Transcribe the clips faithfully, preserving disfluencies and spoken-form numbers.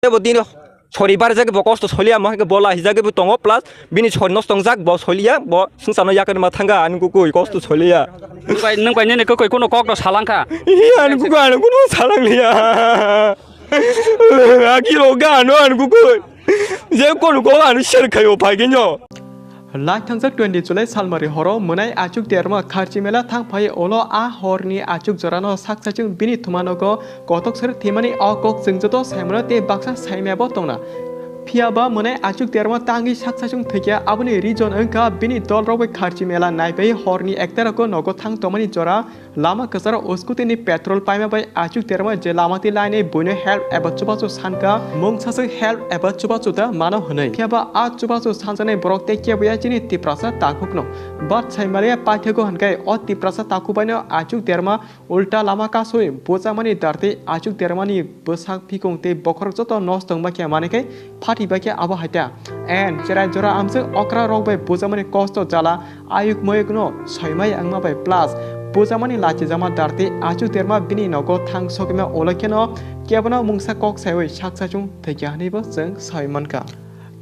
Bo dino sori barjak bo kosto soliya, mo ke bola hijak bo tongo, plus bini sori nos tongjak bo soliya, bo sungsano yakar ma thanga ani kukui kosto soliya. Nung bai, nung bai nini kukui kuno kok no salangkha. Iya, ani kukui ani kuno salang liya. Aki lo gano ani kukui. Je kono ko ani share khayo phai genyo. Laithangjak twenty July salmari horo mwnai achuk derma kharchi mela thang phai olo a horni achuk jorano saksachung bini thumanogo kotok sari thimani o kok chwng joto saimano tei baksa saimaya bo tongna. Phiya ba mwnai achuk derma tangwi saksachung thwikya aboni reason wngkha bini dol rok bai kharchi mela naibai horni ekta rokgo nogo thang tongmani jora lama kwcharo o scooty ni petrol paima bai achuk derma je lama twi lainai buino help eba chubachu sankha mung saswk help eba chubachu da mano hwnwi. Phiya ba a chubachu sanjaknai borok tei kebo ya chini Tiprasa takhukno. But saimaliya paithago hwnkhai o Tiprasa takhubaino achuk derma ulta lama kasui bujakmani dartwi achuk dermani bwsak phikung tei bokhorok joto nosto wngma khe manwi khai phati bai khe abo haita. And cherai jora amswk okra rok bai bujakmani kosto jala ayuk mayuk no soimai wngma bai plus bujakmani lachijama dartwi achuk derma bini nogo thang sokima ulo kheno kebono mungsa kok saiwi saksa chung thwikya hwnwi bo chwng sai mankha.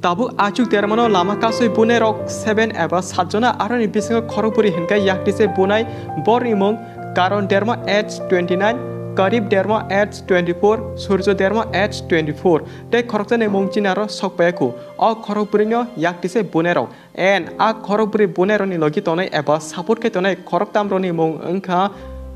Tabuk achuk dermano lama kasui bunai rok seven eba sat jona aroni bisingo khorokbwrwi hinkai yaktise bunai borni mung Karon derma age twenty nine, Karib derma age twenty four, Surjo derma age twenty four tei khoroksa ni mung chinaro sokpaiyaku. O khorokbwrwino yaktise bunai rok. And a khorokbwrwi bunai rokni logi tongnai eba support khe tongnai khoroktam rokni mung wngkha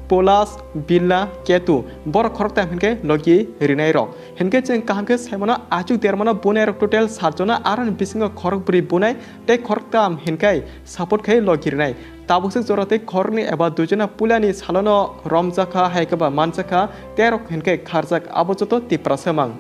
Polas, Billa, Ketu. Borok khoroktam hinkhe logi rinai rok. Hinkhe chwng kaham khe saimano achuk dermano bunai rok total sat jona aroni bisingo khorokbwrwi bunai tei khoroktam hinkhai support khai logi rinai. Tabuk swk jora tei khoroknwi eba dui jona puilani salono romjakha hai khe ba manjakha tei rok hinkhe kharjak abo joto Tiprasa mang.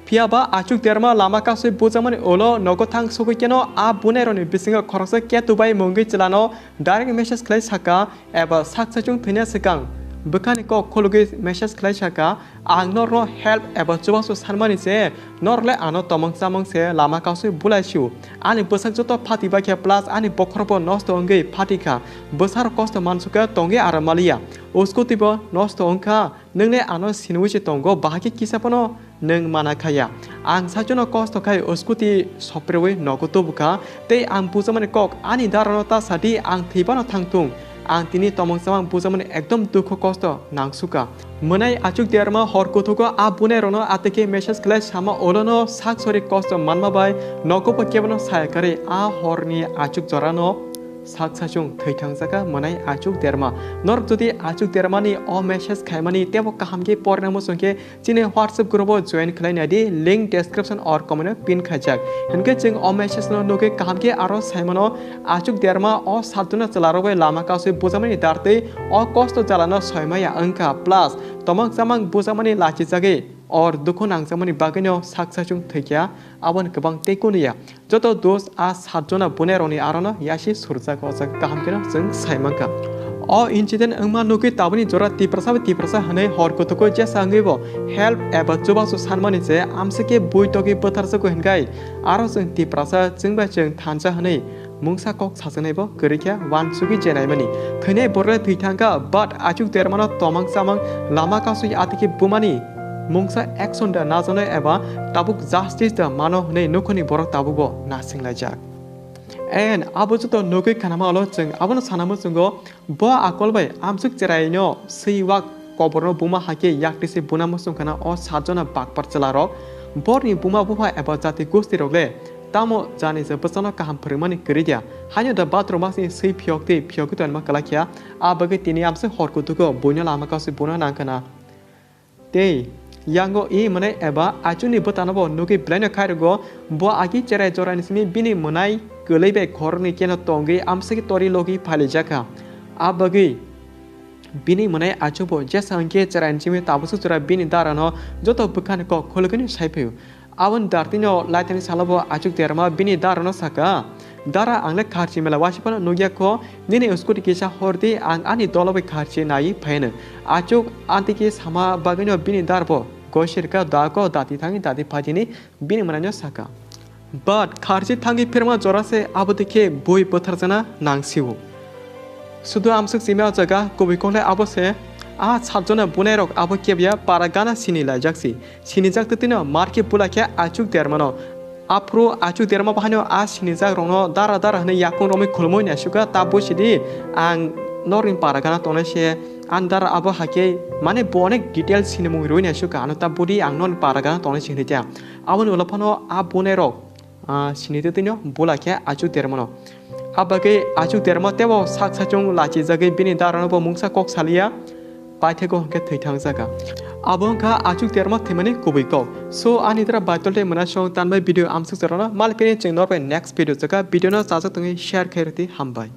Phiya ba achuk derma lama kasui bujakmani ulo nogo thang sogwi keno a bunai rokni bisingo khoroksa Ketu bai mungwi chwlano direct message khlai saka eba sak saichung thwina swkang bwkhani kok khulugwi message khlai saka, "Ang norno help eba chubachu sanmani se norok le ano tomong chamong se lama kasui bulai sio. Ani bwsak joto phati bai khe plus ani bokhorok bo nosto wngwi phati kha. Bwsarok kosto mansukhe tongwi aram maliya. O scooty bo nosto wngkha. Nwng le ano sinwi se tongo, bahai khe kisa phano nwng mana khaya. Ang saichungno kosto khai o scooty sopreui nogo tubukha, tei ang bujakmani kok ani darano ta sadi ang thwibano thangthung. Ang tini tomong chamang bujakmani ekdom dukho kosto nangsukha." Mwnai achuk derma hor kuthugo a bunai rokno atwkhe message khlai sama olono sak sori kosto manma bai nogo bo kebono saya kwrwi a horni achuk jorano sak saichung thwi thangjakha mwnai achuk derma. Norok jodi achuk dermani o message khaimani tebo kaham khe porna muchung khe chini WhatsApp group o join khlai nai di, link description or comment o pin khaijak. Hinkhe chwng o message no nugwi kaham khe aro saimano achuk derma o satuna chwla rok bai lama kasui bujakmani dartwi o kosto jala no soimaya wngkha plus tomong chamang bujakmani lachijagwi or dukhu nangjakmani bagwi no sak saichung thwikya aboni kwbang tei kunu ya. Joto dos a sat jona bunai rokni arono yasi surjak o jaga kaham kheno chwng sai mankha. O incident wngma nugwi tabukni jora Tiprasa bai Tiprasa hwnwi hor kutugo jesa wngwi bo help eba chubachu sanmani se amsike bui togwi bwtharjago hinkhai aro chwng Tiprasa chwng bai chwng thansa hwnwi mungsa kok sajaknai bo kwrwi khe uansugwi jenaimani. Thwinai borok le thwi thangkha, but achuk dermano tomang chamang lama kasui atwkhe bumani mungsa action da najaknai eba tabuk justice da mano hwnwi nukhungni borok tabukbo nasinglaijak. And abo joto nugwi khanama ulo chwng abono sana muchungo bo akol bai amsuk cheraino swi wak koborno buma hakhe yaktise buna muchung khana o sat jona bakpar chwlarok. Borni buma bupha eba jati gosti rok le tamo jani je bwsano kaham phwrwngmani kwrwi dia. Haino da bathroom masni swi phiyok twi phiyok twi tonma kwlai kha. A bagwi tini amsuk hor kutugo buino lama kasui buna nang khana. Tei yango i mwnai eba achukni bwtano bo nugwi belaino khairwgo, bo agi cherai joraini simi bini mwnai kwlwi bai khoroknwi keno tongwi amswkhe tori logi phailijak kha. A bagwi bini mwnai achukbo jesa hwnkhe cheraini simi tabuksa jora bini darano joto bwkhani kok khulugwino sai phaio. Aboni dartino laitani salobo achuk derma bini darano saka, "Dara, ang le kharchi mela waisa phano nukya kho, nini scooty kisa hor di, ang ani dolo bai kharchi naiwi phaino." Achuk antiki sama bagwino bini darbo goisirka dako dati thangwi dati phaitini bini mwnaino saka. But kharchi thangwi phirma jora se abo dikhe bui bwtharjana nangsio. Sudu amsuk simi o jaga kubui kok le abo se, A satjona bunairok abo kebya para gana sini laijak si. Sinijak twtwino marke bula khe achuk dermano. Aphuru achuk derma bahaino a sinijak rokno dara dara hwnwi yakung romwi khulumui naisukha ta busi di ang norni para gana tongnai se. Ang dara abo hakhe mane bo onek detail sinimung rwi naisukha ano ta budi ang norni para gana tongnai se hwnwi tya. Aboni ulo phano a bunairok ah, sini twtwino bula khe achuk dermano. A bagwi achuk derma tebo sak sachung lachijagwi bini darano bo mungsa kok saliya. Paithego hwnkhe thwi thangjaga. Abo wngkha achuk derma thwimani kubui kok. So ani dara baitol tei mwnasong tanbai video amsuk jorano malpini chwng norbai next video jaka video no chajak tongwi share khairwdi hambai.